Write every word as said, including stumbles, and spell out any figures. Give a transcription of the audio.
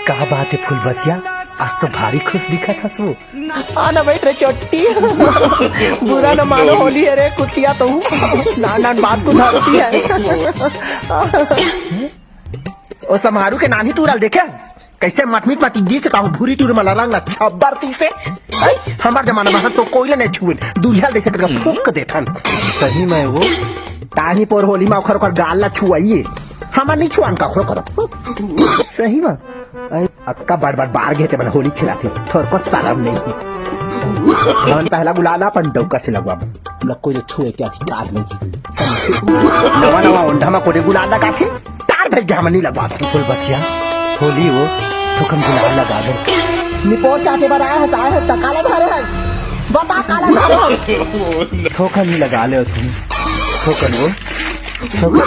का बात हे फूलबसिया, आज तो भारी खुश दिखत हस वो। हाँ ना बैठ रे चोट्टी। बुरा न मानो, होली हे रे कुतिया, तो नान नान बात को धरती हे। ओ समारू के नानी टूरा ल देखे, कइसे मटमिट मटिक दिस हे, कहूँ भूरी टूर मन ला रंग ला छब्बर दिस हे। हैं? हमर जमाना म तो कोई ला नइ छुएन, दूरिहा ल जइसे करके फूंक देथन। सही में वो। ताही पोर होली म ओखर ओखर गाल ला छुआइए, हमर नइ छुआन कखरो करो। सही में। अरे, अतका बड़ बड़ बार गे हे तेमन होली खेलाथे, थोरको सरम नइ हे। हमन पहला गुलाल ला अपन डौका से लगवाबो, हमला कोई ला छुए के अधिकार नइ हे, समझे? नवा नवा ओंधा म कोने गुलाल लगाथे, तार भइगे हमन नइ लगवाबो। फूलबसिया, होली वो, थोकन गुलाल लगा दे। निपोर चाटे बर आए हस, आए हस, त काला धरे हस? बता, काला धरे हस? थोकन ही लगा ले तुम, थोकन वो, थोकन।